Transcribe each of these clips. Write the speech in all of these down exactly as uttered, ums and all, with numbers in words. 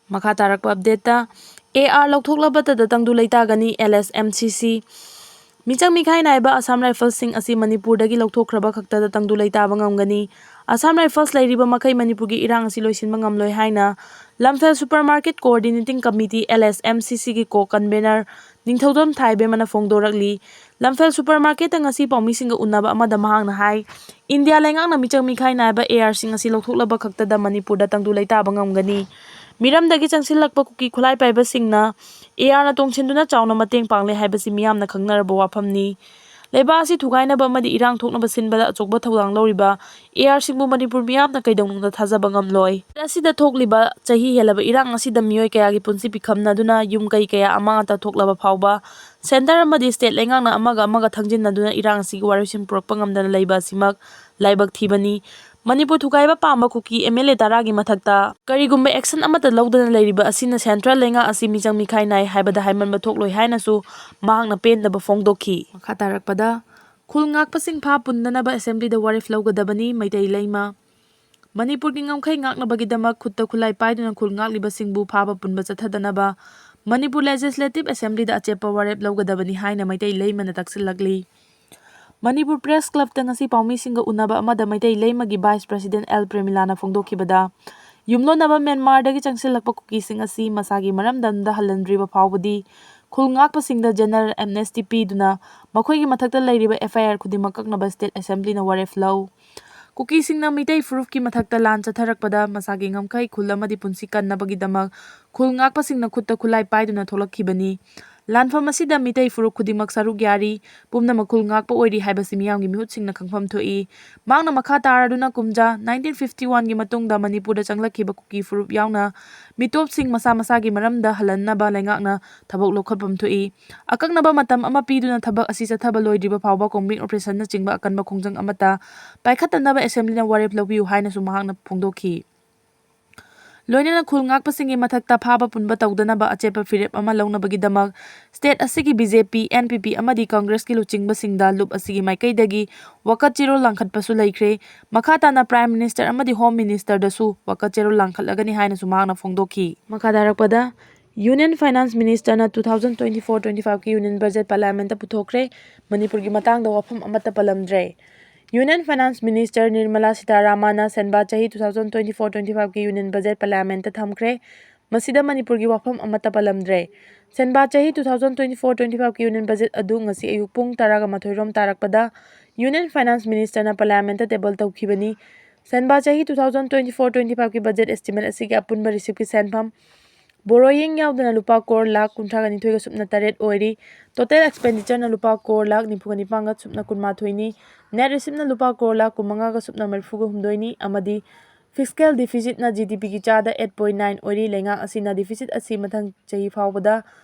ꯃꯈꯥ ꯇꯥꯔꯛꯄ ꯑꯞꯗꯦꯠꯇ, A R ꯂꯧꯊꯣꯛꯂꯕꯇꯗ ꯇꯪꯗꯨ ꯂꯩꯇꯥꯒꯅꯤ, ꯑꯦꯜ ꯑꯦꯁ ꯑꯦꯝ ꯁꯤ ꯁꯤ꯫ ꯃꯤꯆꯪ ꯃꯤꯈꯥꯏ ꯅꯥꯏꯕ ꯑꯁꯥꯝ ꯔꯥꯏꯐꯜꯁꯤꯡ ꯑꯁꯤ ꯃꯅꯤꯄꯨꯔꯗꯒꯤ ꯂꯧꯊꯣꯛꯈ꯭ꯔꯕ ꯈꯛꯇꯗ ꯇꯪꯗꯨ ꯂꯩꯇꯥꯕ ꯉꯝꯒꯅꯤ꯫ ꯑꯁꯥꯝ ꯔꯥꯏꯐꯜꯁ ꯂꯩꯔꯤꯕ ꯃꯈꯩ ꯃꯅꯤꯄꯨꯔꯒꯤ ꯏꯔꯥꯡ ꯑꯁꯤ ꯂꯣꯏꯁꯤꯟꯕ ꯉꯝꯂꯣꯏ ꯍꯥꯏꯅ Lamphel super market coordinating committee, L S M C ꯁꯤꯒꯤ ꯀꯣ ꯀꯟꯚꯦꯅꯔ ꯅꯤꯡꯊꯧꯖꯝ ꯊꯥꯏꯕꯦꯝꯃꯅ ꯐꯣꯡꯗꯣꯔꯛꯂꯤ꯫ ꯂꯝꯐꯦꯜ ꯁꯨꯄꯔ ꯃꯥꯔꯀꯦꯠꯇ ꯉꯁꯤ ꯄꯥꯎꯃꯤꯁꯤꯡꯒ ꯎꯅꯕ ꯑꯃꯗ ꯃꯍꯥꯛꯅ ꯍꯥꯏ, ꯏꯟꯗꯤꯌꯥ ꯂꯩꯉꯥꯛꯅ ꯃꯤꯆꯪ ꯃꯤꯈꯥꯏ ꯅꯥꯏꯕ ꯑꯦ ꯑꯥꯔꯁꯤꯡ ꯑꯁꯤ ꯂꯧꯊꯣꯛꯂꯕ ꯈꯛꯇꯗ ꯃꯅꯤꯄꯨꯔꯗ ꯇꯪꯗꯨ ꯂꯩꯇꯥꯕ ꯉꯝꯒꯅꯤ꯫ ꯃꯤꯔꯝꯗꯒꯤ ꯆꯪꯁꯤꯜꯂꯛꯄ ꯀꯨꯀꯤ ꯈꯨꯠꯂꯥꯏ ꯄꯥꯏꯕꯁꯤꯡꯅ ꯑꯦ ꯑꯥꯔꯅ ꯇꯣꯡꯁꯤꯟꯗꯨꯅ ꯆꯥꯎꯅ ꯃꯇꯦꯡ ꯄꯥꯡꯂꯦ ꯍꯥꯏꯕꯁꯤ ꯃꯤꯌꯥꯝꯅ ꯈꯪꯅꯔꯕ ꯋꯥꯐꯝꯅꯤ꯫ ꯂꯩꯕꯥꯛ ꯑꯁꯤ ꯊꯨꯒꯥꯏꯅꯕ ꯑꯃꯗꯤ ꯏꯔꯥꯡ ꯊꯣꯛꯅꯕ ꯁꯤꯟꯕꯗ ꯑꯆꯧꯕ ꯊꯧꯗꯥꯡ ꯂꯧꯔꯤꯕ ꯑꯦ ꯑꯥꯔꯁꯤꯡꯕꯨ ꯃꯅꯤꯄꯨꯔ ꯃꯤꯌꯥꯝꯅ ꯀꯩꯗꯧꯅꯨꯡꯗ ꯊꯥꯖꯕ ꯉꯝꯂꯣꯏ꯫ ꯑꯁꯤꯗ ꯊꯣꯛꯂꯤꯕ ꯆꯍꯤ ꯍꯦꯜꯂꯕ ꯏꯔꯥꯡ ꯑꯁꯤꯗ ꯃꯤꯑꯣꯏ ꯀꯌꯥꯒꯤ ꯄꯨꯟꯁꯤ ꯄꯤꯈꯝꯅꯗꯨꯅ ꯌꯨꯝ ꯀꯩ ꯀꯌꯥ ꯑꯃꯥꯡ ꯑꯇꯥ ꯊꯣꯛꯂꯕ ꯐꯥꯎꯕ ꯁꯦꯟꯇꯔ ꯑꯃꯗꯤ ꯁ꯭ꯇꯦꯠ ꯂꯩꯉꯥꯛꯅ ꯑꯃꯒ ꯑꯃꯒ ꯊꯪꯖꯤꯟꯅꯗꯨꯅ ꯏꯔꯥꯡ ꯑꯁꯤꯒꯤ ꯋꯥꯔꯣꯏꯁꯤꯟ ꯄꯨꯔꯛꯄ ꯉꯝꯗꯅ ꯂꯩꯕ ꯑꯁꯤꯃꯛ ꯂꯥꯏꯕꯛ ꯊꯤꯕꯅꯤ꯫ ꯃꯅꯤꯄꯨꯔ ꯊꯨꯒꯥꯏꯕ ꯄꯥꯝꯕ ꯀꯨꯀꯤ ꯑꯦꯝ ꯑꯦꯜ ꯑꯦ ꯇꯔꯥꯒꯤ ꯃꯊꯛꯇ ꯀꯔꯤꯒꯨꯝꯕ ꯑꯦꯛꯁꯟ ꯑꯃꯠꯇ ꯂꯧꯗꯅ ꯂꯩꯔꯤꯕ ꯑꯁꯤꯅ ꯁꯦꯟꯇ꯭ꯔꯦꯜ ꯂꯩꯉꯥꯛ ꯑꯁꯤ ꯃꯤꯆꯪ ꯃꯤꯈꯥꯏ ꯅꯥꯏ ꯍꯥꯏꯕꯗ ꯍꯥꯏꯃꯟꯕ ꯊꯣꯛꯂꯣꯏ ꯍꯥꯏꯅꯁꯨ ꯃꯍꯥꯛꯅ ꯄꯦꯟꯗꯕ ꯐꯣꯡꯗꯣꯛꯈꯤ꯫ ꯃꯈꯥ ꯇꯥꯔꯛꯄꯗ, ꯈꯨꯜ ꯉꯥꯛꯄꯁꯤꯡ ꯐꯥ ꯄꯨꯟꯗꯅꯕ ꯑꯦꯁꯦꯝꯕ꯭ꯂꯤꯗ ꯋꯥꯔꯦꯞ ꯂꯧꯒꯗꯕꯅꯤ, ꯃꯩꯇꯩ ꯂꯩꯃ꯫ ꯃꯅꯤꯄꯨꯔꯒꯤ ꯉꯝꯈꯩ ꯉꯥꯛꯅꯕꯒꯤꯗꯃꯛ ꯈꯨꯠꯇ ꯈꯨꯠꯂꯥꯏ ꯄꯥꯏꯗꯨꯅ ꯈꯨꯜ ꯉꯥꯛꯂꯤꯕꯁꯤꯡꯕꯨ ꯐꯥꯕ ꯄꯨꯟꯕ ꯆꯠꯊꯗꯅꯕ ꯃꯅꯤꯄꯨꯔ ꯂꯦꯖꯤꯁꯂꯦꯇꯤꯚ ꯑꯦꯁꯦꯝꯕ꯭ꯂꯤꯗ ꯑꯆꯦꯠꯄ ꯋꯥꯔꯦꯞ ꯂꯧꯒꯗꯕꯅꯤ ꯍꯥꯏꯅ ꯃꯩꯇꯩ ꯂꯩꯃꯅ ꯇꯛꯁꯤꯜꯂꯛꯂꯤ꯫ ꯃꯅꯤꯄꯨꯔ ꯄ꯭ꯔꯦꯁ ꯀ꯭ꯂꯕꯇ ꯉꯁꯤ ꯄꯥꯎꯃꯤꯁꯤꯡꯒ ꯎꯅꯕ ꯑꯃꯗ ꯃꯩꯇꯩ ꯂꯩꯃꯒꯤ ꯚꯥꯏꯁ ꯄ꯭ꯔꯦꯁꯤꯗꯦꯟꯠ ꯑꯦꯜ ꯄ꯭ꯔꯦꯃꯤꯂꯥꯅ ꯐꯣꯡꯗꯣꯛꯈꯤꯕꯗ, ꯌꯨꯝꯂꯣꯟꯅꯕ ꯃ꯭ꯌꯥꯟꯃꯥꯔꯗꯒꯤ ꯆꯪꯁꯤꯜꯂꯛꯄ ꯀꯨꯀꯤꯁꯤꯡ ꯑꯁꯤ ꯃꯁꯥꯒꯤ ꯃꯔꯝꯗꯝꯗ ꯍꯜꯍꯟꯗ꯭ꯔꯤꯕ ꯐꯥꯎꯕꯗꯤ ꯈꯨꯜ ꯉꯥꯛꯄꯁꯤꯡꯗ ꯖꯦꯅꯔꯦꯜ ꯑꯦꯝꯅꯦꯁꯇꯤ ꯄꯤꯗꯨꯅ ꯃꯈꯣꯏꯒꯤ ꯃꯊꯛꯇ ꯂꯩꯔꯤꯕ ꯑꯦꯐ ꯑꯥꯏ ꯑꯥꯔ ꯈꯨꯗꯤꯡꯃꯛ ꯀꯛꯅꯕ ꯁ꯭ꯇꯦꯠ ꯑꯦꯁꯦꯝꯕ꯭ꯂꯤꯅ ꯋꯥꯔꯦꯞ ꯂꯧ꯫ ꯀꯨꯀꯤꯁꯤꯡꯅ ꯃꯤꯇꯩ ꯐꯨꯔꯨꯞꯀꯤ ꯃꯊꯛꯇ ꯂꯥꯟ ꯆꯠꯊꯔꯛꯄꯗ ꯃꯁꯥꯒꯤ ꯉꯝꯈꯩ ꯈꯨꯜ ꯑꯃꯗꯤ ꯄꯨꯟꯁꯤ ꯀꯟꯅꯕꯒꯤꯗꯃꯛ ꯈꯨꯜ ꯉꯥꯛꯄꯁꯤꯡꯅ ꯈꯨꯠꯇ ꯈꯨꯠꯂꯥꯏ ꯄꯥꯏꯗꯨꯅ ꯊꯣꯛꯂꯛꯈꯤꯕꯅꯤ꯫ ꯂꯥꯟꯐꯝ ꯑꯁꯤꯗ ꯃꯤꯇꯩ ꯐꯨꯔꯨꯞ ꯈꯨꯗꯤꯡꯃꯛ ꯁꯔꯨꯛ ꯌꯥꯔꯤ, ꯄꯨꯝꯅꯃꯛ ꯈꯨꯜ ꯉꯥꯛꯄ ꯑꯣꯏꯔꯤ ꯍꯥꯏꯕꯁꯤ ꯃꯤꯌꯥꯝꯒꯤ ꯃꯤꯍꯨꯠꯁꯤꯡꯅ ꯈꯪꯐꯝ ꯊꯣꯛꯏ꯫ ꯃꯍꯥꯛꯅ ꯃꯈꯥ ꯇꯥꯔꯗꯨꯅ ꯀꯨꯝꯖꯥ ꯅꯥꯏꯟꯇꯤꯟ ꯐꯤꯐꯇꯤ ꯋꯥꯟꯒꯤ ꯃꯇꯨꯡꯗ ꯃꯅꯤꯄꯨꯔꯗ ꯆꯪꯂꯛꯈꯤꯕ ꯀꯨꯀꯤ ꯐꯨꯔꯨꯞ ꯌꯥꯎꯅ ꯃꯤꯇꯣꯞꯁꯤꯡ ꯃꯁꯥ ꯃꯁꯥꯒꯤ ꯃꯔꯝꯗ ꯍꯜꯍꯟꯅꯕ ꯂꯩꯉꯥꯛꯅ ꯊꯕꯛ ꯂꯧꯈꯠꯐꯝ ꯊꯣꯛꯏ꯫ ꯑꯀꯛꯅꯕ ꯃꯇꯝ ꯑꯃ ꯄꯤꯗꯨꯅ ꯊꯕꯛ ꯑꯁꯤ ꯆꯠꯊꯕ ꯂꯣꯏꯗ꯭ꯔꯤꯕ ꯐꯥꯎꯕ ꯀꯣꯝꯕꯤꯡ ꯑꯣꯄꯔꯦꯁꯟꯅꯆꯤꯡꯕ ꯑꯀꯟꯕ ꯈꯣꯡꯖꯪ ꯑꯃꯠꯇ ꯄꯥꯏꯈꯠꯇꯅꯕ ꯑꯦꯁꯦꯝꯕ꯭ꯂꯤꯅ ꯋꯥꯔꯦꯞ ꯂꯧꯕꯤꯌꯨ ꯍꯥꯏꯅꯁꯨ ꯃꯍꯥꯛꯅ ꯐꯣꯡꯗꯣꯛꯈꯤ꯫ ꯂꯣꯏꯅꯅ ꯈꯨꯜ ꯉꯥꯛꯄꯁꯤꯡꯒꯤ ꯃꯊꯛꯇ ꯐꯥꯕ ꯄꯨꯟꯕ ꯇꯧꯗꯅꯕ ꯑꯆꯦꯠꯄ ꯐꯤꯔꯦꯞ ꯑꯃ ꯂꯧꯅꯕꯒꯤꯗꯃꯛ state ꯑꯁꯤꯒꯤ BJP, NPP ꯑꯃꯗꯤ Congressꯀꯤ ꯂꯨꯆꯤꯡꯕꯁꯤꯡꯗ ꯂꯨꯞ ꯑꯁꯤꯒꯤ ꯃꯥꯏꯀꯩꯗꯒꯤ ꯋꯥꯀꯠ ꯆꯦꯔꯣꯜ ꯂꯥꯡꯈꯠꯄꯁꯨ ꯂꯩꯈ꯭ꯔꯦ꯫ ꯃꯈꯥ ꯇꯥꯅ Prime Minister ꯑꯃꯗꯤ Home Ministerꯗꯁꯨ ꯋꯥꯀꯠ ꯆꯦꯔꯣꯜ ꯂꯥꯡꯈꯠꯂꯒꯅꯤ ꯍꯥꯏꯅꯁꯨ ꯃꯍꯥꯛꯅ ꯐꯣꯡꯗꯣꯛꯈꯤ꯫ ꯃꯈꯥ ꯇꯥꯔꯛꯄꯗ, Union Finance Ministerꯅ two thousand twenty-four twenty-fiveꯀꯤ Union Budget Parliamentꯇ ꯄꯨꯊꯣꯛꯈ꯭ꯔꯦ꯫ ꯃꯅꯤꯄꯨꯔꯒꯤ ꯃꯇꯥꯡꯗ ꯋꯥꯐꯝ ꯑꯃꯠꯇ ꯄꯜꯂꯝꯗ꯭ꯔꯦ꯫ Union Finance Minister Nirmala Sitharamanꯅ ꯁꯦꯟꯕꯥ ꯆꯍꯤ two thousand twenty-four twenty-fiveꯀꯤ Union Budget Parliamentꯇ ꯊꯝꯈ꯭ꯔꯦ꯫ ꯃꯁꯤꯗ ꯃꯅꯤꯄꯨꯔꯒꯤ ꯋꯥꯐꯝ ꯑꯃꯠꯇ ꯄꯜꯂꯝꯗ꯭ꯔꯦ꯫ ꯁꯦꯟꯕꯥ ꯆꯍꯤ two thousand twenty-four twenty-fiveꯀꯤ Union Budget ꯑꯗꯨ ꯉꯁꯤ ꯑꯌꯨꯛ ꯄꯨꯡ ꯇꯔꯥꯒ ꯃꯥꯊꯣꯏ ꯔꯣꯝ ꯇꯥꯔꯛꯄꯗ Union Finance Ministerꯅ Parliamentꯇ table ꯇꯧꯈꯤꯕꯅꯤ꯫ ꯁꯦꯟꯕꯥ ꯆꯍꯤ two thousand twenty-four twenty-fiveꯀꯤ Budget Estimate ꯑꯁꯤꯒꯤ ꯑꯄꯨꯟꯕ receiptꯀꯤ ꯁꯦꯟꯐꯝ borrowing ꯌꯥꯎꯗꯅ ꯂꯨꯄꯥ ꯀ꯭ꯔꯣꯔ ꯂꯥꯈ ꯀꯨꯟꯊ꯭ꯔꯥꯒ ꯅꯤꯊꯣꯏꯒ ꯁꯨꯞꯅ ꯇꯔꯦꯠ ꯑꯣꯏꯔꯤ꯫ Total expenditureꯅ ꯂꯨꯄꯥ ꯀ꯭ꯔꯣꯔ ꯂꯥꯈ ꯅꯤꯐꯨꯒ ꯅꯤꯄꯥꯟꯒ ꯁꯨꯞꯅ ꯀꯨꯟꯃꯥꯊꯣꯏꯅꯤ꯫ Net receiptꯅ ꯂꯨꯄꯥ ꯀ꯭ꯔꯣꯔ ꯂꯥꯈ ꯀꯨꯟꯃꯉꯥꯒ ꯁꯨꯞꯅ ꯃꯔꯤꯐꯨꯒ ꯍꯨꯝꯗꯣꯏꯅꯤ ꯑꯃꯗꯤ fiscal deficitꯅ GDPꯒꯤ ꯆꯥꯗ eight point nine ꯑꯣꯏꯔꯤ꯫ ꯂꯩꯉꯥꯛ ꯑꯁꯤꯅ deficit ꯑꯁꯤ ꯃꯊꯪ ꯆꯍꯤ ꯐꯥꯎꯕꯗ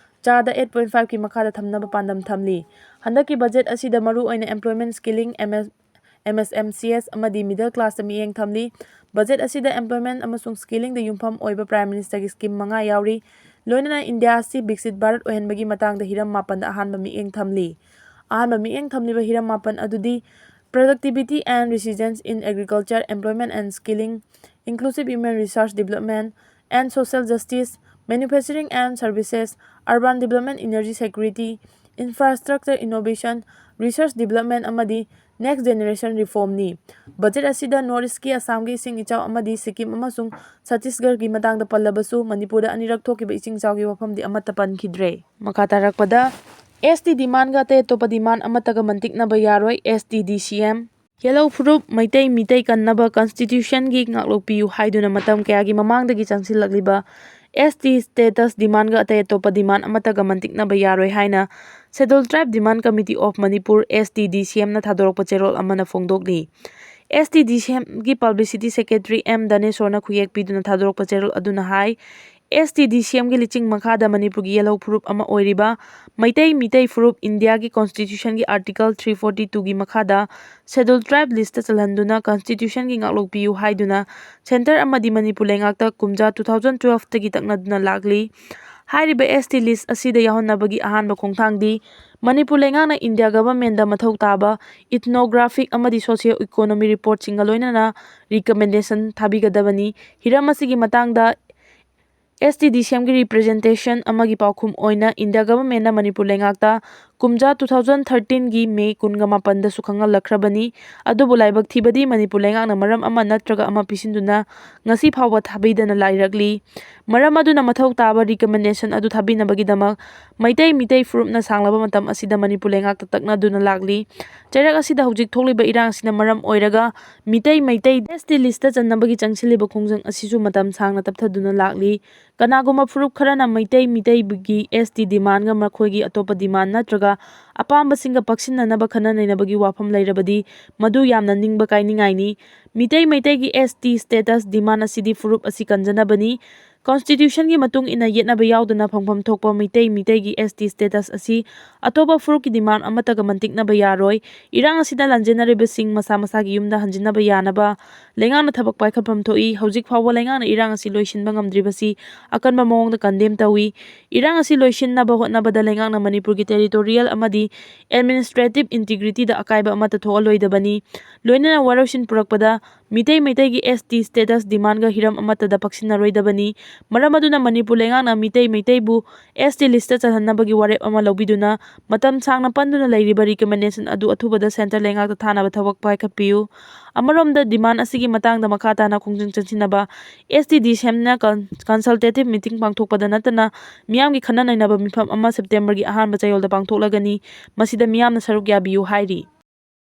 ꯆꯥꯗ eight point fiveꯀꯤ ꯃꯈꯥꯗ ꯊꯝꯅꯕ ꯄꯥꯟꯗꯝ ꯊꯝꯂꯤ꯫ ꯍꯟꯗꯛꯀꯤ budget ꯑꯁꯤꯗ ꯃꯔꯨꯑꯣꯏꯅ employment, skilling, MS MSMCS ꯑꯃꯗꯤ middle classꯇ ꯃꯤꯠꯌꯦꯡ ꯊꯝꯂꯤ꯫ Budget ꯑꯁꯤꯗ employment ꯑꯃꯁꯨꯡ skillingꯗ ꯌꯨꯝꯐꯝ ꯑꯣꯏꯕ Prime Ministerꯒꯤ scheme ꯃꯉꯥ ꯌꯥꯎꯔꯤ꯫ ꯂꯣꯏꯅꯅ ꯏꯟꯗꯤꯌꯥ ꯑꯁꯤ ꯕꯤꯛꯁꯤꯠ ꯚꯥꯔꯠ ꯑꯣꯏꯍꯟꯕꯒꯤ ꯃꯇꯥꯡꯗ ꯍꯤꯔꯝ ꯃꯥꯄꯟꯗ ꯑꯍꯥꯟꯕ ꯃꯤꯠꯌꯦꯡ ꯊꯝꯂꯤ꯫ ꯑꯍꯥꯟꯕ ꯃꯤꯠꯌꯦꯡ ꯊꯝꯂꯤꯕ ꯍꯤꯔꯝ ꯃꯥꯄꯟ ꯑꯗꯨꯗꯤ productivity and resilience in agriculture, employment and skilling, inclusive human resource development and social justice, manufacturing and services, urban development, energy security, infrastructure innovation, research development ꯑꯃꯗꯤ next generation reformꯅꯤ꯫ Budget ꯑꯁꯤꯗ North Eastꯀꯤ ꯑꯁꯥꯝꯒꯤ ꯏꯁꯤꯡ ꯏꯆꯥꯎ ꯑꯃꯗꯤ ꯁꯤꯛꯀꯤꯝ ꯑꯃꯁꯨꯡ ꯆꯇꯤꯁꯒꯔꯒꯤ ꯃꯇꯥꯡꯗ ꯄꯜꯂꯕꯁꯨ, ꯃꯅꯤꯄꯨꯔꯗ ꯑꯅꯤꯔꯛ ꯊꯣꯛꯈꯤꯕ ꯏꯁꯤꯡ ꯏꯆꯥꯎꯒꯤ ꯋꯥꯐꯝꯗꯤ ꯑꯃꯠꯇ ꯄꯟꯈꯤꯗ꯭ꯔꯦ꯫ ꯃꯈꯥ ꯇꯥꯔꯛꯄꯗ, ST demandꯒ ꯑꯇꯩ ꯑꯇꯣꯞꯄ demand ꯑꯃꯠꯇꯒ ꯃꯟꯇꯤꯛꯅꯕ ꯌꯥꯔꯣꯏ, ST DCM꯫ ꯌꯦꯜꯍꯧ ꯐꯨꯔꯨꯞ, ꯃꯩꯇꯩ ꯃꯤꯇꯩ ꯀꯟꯅꯕ Constitutionꯒꯤ ꯉꯥꯛꯂꯣꯛꯄꯤꯌꯨ ꯍꯥꯏꯗꯨꯅ ꯃꯇꯝ ꯀꯌꯥꯒꯤ ꯃꯃꯥꯡꯗꯒꯤ ꯆꯪꯁꯤꯜꯂꯛꯂꯤꯕ ST status demandꯒ ꯑꯇꯩ ꯑꯇꯣꯞꯄ demand ꯑꯃꯠꯇꯒ ꯃꯟꯇꯤꯛꯅꯕ ꯌꯥꯔꯣꯏ ꯍꯥꯏꯅ Scheduled Tribe Demand Committee of Manipur, ST DCMꯅ ꯊꯥꯗꯣꯔꯛꯄ ꯆꯦꯔꯣꯜ ꯑꯃꯅ ꯐꯣꯡꯗꯣꯛꯂꯤ꯫ ST DCMꯒꯤ Publicity Secretary M ꯙꯅꯦꯁꯣꯔꯅ ꯈꯨꯌꯦꯛ ꯄꯤꯗꯨꯅ ꯊꯥꯗꯣꯔꯛꯄ ꯆꯦꯔꯣꯜ ꯑꯗꯨꯅ ꯍꯥꯏ, ꯑꯦꯁ ꯇꯤ ꯗꯤ ꯁꯤ ꯑꯦꯝꯒꯤ ꯂꯤꯆꯤꯡ ꯃꯈꯥꯗ ꯃꯅꯤꯄꯨꯔꯒꯤ ꯌꯦꯜꯍꯧ ꯐꯨꯔꯨꯞ ꯑꯃ ꯑꯣꯏꯔꯤꯕ ꯃꯩꯇꯩ ꯃꯤꯇꯩ ꯐꯨꯔꯨꯞ ꯏꯟꯗꯤꯌꯥꯒꯤ ꯀꯣꯟꯁꯇꯤꯇ꯭ꯌꯨꯁꯟꯒꯤ ꯑꯥꯔꯇꯤꯀꯜ ꯊ꯭ꯔꯤ ꯐꯣꯔꯇꯤ ꯇꯨꯒꯤ ꯃꯈꯥꯗ ꯁꯦꯗꯨꯜ ꯇ꯭ꯔꯥꯏꯕ ꯂꯤꯁꯇ ꯆꯜꯍꯟꯗꯨꯅ ꯀꯣꯟꯁꯇꯤꯇ꯭ꯌꯨꯁꯟꯒꯤ ꯉꯥꯛꯂꯣꯛ ꯄꯤꯌꯨ ꯍꯥꯏꯗꯨꯅ ꯁꯦꯟꯇꯔ ꯑꯃꯗꯤ ꯃꯅꯤꯄꯨꯔ ꯂꯩꯉꯥꯛꯇ ꯀꯨꯝꯖꯥ ꯇꯨ ꯊꯥꯎꯖꯟ ꯇꯨꯋꯦꯜꯐꯇꯒꯤ ꯇꯛꯅꯗꯨꯅ ꯂꯥꯛꯂꯤ꯫ ꯍꯥꯏꯔꯤꯕ ꯑꯦꯁ ꯇꯤ ꯂꯤꯁ ꯑꯁꯤꯗ ꯌꯥꯎꯍꯟꯅꯕꯒꯤ ꯑꯍꯥꯟꯕ ꯈꯣꯡꯊꯥꯡꯗꯤ ꯃꯅꯤꯄꯨꯔ ꯂꯩꯉꯥꯛꯅ ꯏꯟꯗꯤꯌꯥ ꯒꯚꯔꯟꯃꯦꯟꯗ ꯃꯊꯧ ꯇꯥꯕ ꯏꯊꯅꯣꯒ꯭ꯔꯥꯐꯤꯛ ꯑꯃꯗꯤ ꯁꯣꯁꯤꯌꯣ ꯏꯀꯣꯅꯣꯃꯤ ꯔꯤꯄꯣꯔꯠꯁꯤꯡꯒ ꯂꯣꯏꯅꯅ ꯔꯤꯀꯃꯦꯟꯗꯦꯁꯟ ꯊꯥꯕꯤꯒꯗꯕꯅꯤ꯫ ꯍꯤꯔꯝ ꯑꯁꯤꯒꯤ ꯃꯇꯥꯡꯗ ꯑꯦꯁ ꯇꯤ ꯗꯤ ꯁꯤ ꯑꯦꯝꯒꯤ ꯔꯤꯄ꯭ꯔꯖꯦꯟꯇꯦꯁꯟ ꯑꯃꯒꯤ ꯄꯥꯎꯈꯨꯝ ꯑꯣꯏꯅ ꯏꯟꯗꯤꯌꯥ ꯒꯚꯔꯟꯃꯦꯟꯅ ꯃꯅꯤꯄꯨꯔ ꯂꯩꯉꯥꯛꯇ ꯀꯨꯝꯖꯥ ꯇꯨ ꯊꯥꯎꯖꯟ ꯊꯥꯔꯇꯤꯟꯒꯤ ꯃꯦ ꯀꯨꯟꯒ ꯃꯥꯄꯟꯗꯁꯨ ꯈꯪꯍꯜꯂꯛꯈ꯭ꯔꯕꯅꯤ꯫ ꯑꯗꯨꯕꯨ ꯂꯥꯏꯕꯛ ꯊꯤꯕꯗꯤ ꯃꯅꯤꯄꯨꯔ ꯂꯩꯉꯥꯛꯅ ꯃꯔꯝ ꯑꯃ ꯅꯠꯇ꯭ꯔꯒ ꯑꯃ ꯄꯤꯁꯤꯟꯗꯨꯅ ꯉꯁꯤ ꯐꯥꯎꯕ ꯊꯥꯕꯤꯗꯅ ꯂꯩꯔꯛꯂꯤ꯫ ꯃꯔꯝ ꯑꯗꯨꯅ ꯃꯊꯧ ꯇꯥꯕ ꯔꯤꯀꯃꯦꯟꯗꯦꯁꯟ ꯑꯗꯨ ꯊꯥꯕꯤꯅꯕꯒꯤꯗꯃꯛ ꯃꯩꯇꯩ ꯃꯤꯇꯩ ꯐꯨꯔꯨꯞꯅ ꯁꯥꯡꯂꯕ ꯃꯇꯝ ꯑꯁꯤꯗ ꯃꯅꯤꯄꯨꯔ ꯂꯩꯉꯥꯛꯇ ꯇꯛꯅꯗꯨꯅ ꯂꯥꯛꯂꯤ꯫ ꯆꯩꯔꯛ ꯑꯁꯤꯗ ꯍꯧꯖꯤꯛ ꯊꯣꯛꯂꯤꯕ ꯏꯔꯥꯡ ꯑꯁꯤꯅ ꯃꯔꯝ ꯑꯣꯏꯔꯒ ꯃꯤꯇꯩ ꯃꯩꯇꯩ ꯑꯦꯁ ꯇꯤ ꯂꯤꯁꯇ ꯆꯟꯅꯕꯒꯤ ꯆꯪꯁꯤꯜꯂꯤꯕ ꯈꯣꯡꯖꯪ ꯑꯁꯤꯁꯨ ꯃꯇꯝ ꯁꯥꯡꯅ ꯇꯞꯊꯗꯨꯅ ꯂꯥꯛꯂꯤ꯫ ꯀꯅꯥꯒꯨꯝꯕ ꯐꯨꯔꯨꯞ ꯈꯔꯅ ꯃꯩꯇꯩ ꯃꯤꯇꯩꯒꯤ ꯑꯦꯁ ꯇꯤ ꯗꯤꯃꯥꯟꯒ ꯃꯈꯣꯏꯒꯤ ꯑꯇꯣꯞꯄ ꯗꯤꯃꯥꯟ ꯅꯠꯇ꯭ꯔꯒ ꯑꯄꯥꯝꯕꯁꯤꯡꯒ ꯄꯛꯁꯤꯟꯅꯅꯕ ꯈꯟꯅ ꯅꯩꯅꯕꯒꯤ ꯋꯥꯐꯝ ꯂꯩꯔꯕꯗꯤ ꯃꯗꯨ ꯌꯥꯝꯅ ꯅꯤꯡꯕ ꯀꯥꯏꯅꯤꯡꯉꯥꯏꯅꯤ꯫ ꯃꯤꯇꯩ ꯃꯩꯇꯩꯒꯤ ꯑꯦꯁ ꯇꯤ ꯁ꯭ꯇꯦꯇꯁ ꯗꯤꯃꯥꯟ ꯑꯁꯤꯗꯤ ꯐꯨꯔꯨꯞ ꯑꯁꯤ ꯀꯟꯖꯅꯕꯅꯤ꯫ ꯀꯣꯟꯁꯇꯤꯇ꯭ꯌꯨꯁꯟꯒꯤ ꯃꯇꯨꯡ ꯏꯟꯅ ꯌꯦꯠꯅꯕ ꯌꯥꯎꯗꯅ ꯐꯪꯐꯝ ꯊꯣꯛꯄ ꯃꯤꯇꯩ ꯃꯤꯇꯩꯒꯤ ꯑꯦꯁ ꯇꯤ ꯁ꯭ꯇꯦꯇꯁ ꯑꯁꯤ ꯑꯇꯣꯞꯄ ꯐꯨꯔꯨꯞꯀꯤ ꯗꯤꯃꯥꯟ ꯑꯃꯠꯇꯒ ꯃꯟꯇꯤꯛꯅꯕ ꯌꯥꯔꯣꯏ꯫ ꯏꯔꯥꯡ ꯑꯁꯤꯗ ꯂꯥꯟꯖꯦꯟꯅꯔꯤꯕꯁꯤꯡ ꯃꯁꯥ ꯃꯁꯥꯒꯤ ꯌꯨꯝꯗ ꯍꯟꯖꯤꯟꯅꯕ ꯌꯥꯅꯕ ꯂꯩꯉꯥꯛꯅ ꯊꯕꯛ ꯄꯥꯏꯈꯠꯐꯝ ꯊꯣꯛꯏ꯫ ꯍꯧꯖꯤꯛ ꯐꯥꯎꯕ ꯂꯩꯉꯥꯛꯅ ꯏꯔꯥꯡ ꯑꯁꯤ ꯂꯣꯏꯁꯤꯟꯕ ꯉꯝꯗ꯭ꯔꯤꯕꯁꯤ ꯑꯀꯟꯕ ꯃꯑꯣꯡꯗ ꯀꯟꯗꯦꯝ ꯇꯧꯏ꯫ ꯏꯔꯥꯡ ꯑꯁꯤ ꯂꯣꯏꯁꯤꯟꯅꯕ ꯍꯣꯠꯅꯕꯗ ꯂꯩꯉꯥꯛꯅ ꯃꯅꯤꯄꯨꯔꯒꯤ ꯇꯦꯔꯤꯇꯣꯔꯤꯌꯦꯜ ꯑꯃꯗꯤ ꯑꯦꯗꯃꯤꯅꯤꯁꯇ꯭ꯔꯦꯇꯤꯚ ꯏꯟꯇꯤꯒ꯭ꯔꯤꯇꯤꯗ ꯑꯀꯥꯏꯕ ꯑꯃꯠꯇ ꯊꯣꯛꯍꯜꯂꯣꯏꯗꯕꯅꯤ꯫ ꯂꯣꯏꯅꯅ ꯋꯥꯔꯣꯏꯁꯤꯟ ꯄꯨꯔꯛꯄꯗ ꯃꯤꯇꯩ ꯃꯩꯇꯩꯒꯤ ꯑꯦꯁ ꯇꯤ ꯁ꯭ꯇꯦꯇꯁ ꯗꯤꯃꯥꯟꯒ ꯍꯤꯔꯝ ꯑꯃꯠꯇꯗ ꯄꯛꯁꯤꯟꯅꯔꯣꯏꯗꯕꯅꯤ꯫ ꯃꯔꯝ ꯑꯗꯨꯅ ꯃꯅꯤꯄꯨꯔ ꯂꯩꯉꯥꯛꯅ ꯃꯤꯇꯩ ꯃꯩꯇꯩꯕꯨ ꯑꯦꯁ ꯇꯤ ꯂꯤꯁꯇ ꯆꯜꯍꯟꯅꯕꯒꯤ ꯋꯥꯔꯦꯞ ꯑꯃ ꯂꯧꯕꯤꯗꯨꯅ ꯃꯇꯝ ꯁꯥꯡꯅ ꯄꯟꯗꯨꯅ ꯂꯩꯔꯤꯕ ꯔꯤꯀꯃꯦꯟꯗꯦꯁꯟ ꯑꯗꯨ ꯑꯊꯨꯕꯗ ꯁꯦꯟꯇꯔ ꯂꯩꯉꯥꯛꯇ ꯊꯥꯅꯕ ꯊꯕꯛ ꯄꯥꯏꯈꯠꯄꯤꯌꯨ꯫ ꯑꯃꯔꯣꯝꯗ ꯗꯤꯃꯥꯟ ꯑꯁꯤꯒꯤ ꯃꯇꯥꯡꯗ ꯃꯈꯥ ꯇꯥꯅ ꯈꯣꯡꯖꯪ ꯆꯪꯁꯤꯟꯅꯕ ꯑꯦꯁ ꯇꯤ ꯗꯤ ꯁꯤ ꯑꯦꯝꯅ ꯀꯟ-, ꯀꯟꯁꯜꯇꯦꯇꯤꯚ ꯃꯤꯇꯤꯡ ꯄꯥꯡꯊꯣꯛꯄꯗ ꯅꯠꯇꯅ ꯃꯤꯌꯥꯝꯒꯤ ꯈꯟꯅ ꯅꯩꯅꯕ ꯃꯤꯐꯝ ꯑꯃ ꯁꯦꯞꯇꯦꯝꯕꯔꯒꯤ ꯑꯍꯥꯟꯕ ꯆꯌꯣꯜꯗ ꯄꯥꯡꯊꯣꯛꯂꯒꯅꯤ꯫ ꯃꯁꯤꯗ ꯃꯤꯌꯥꯝꯅ ꯁꯔꯨꯛ ꯌꯥꯕꯤꯌꯨ ꯍꯥꯏꯔꯤ꯫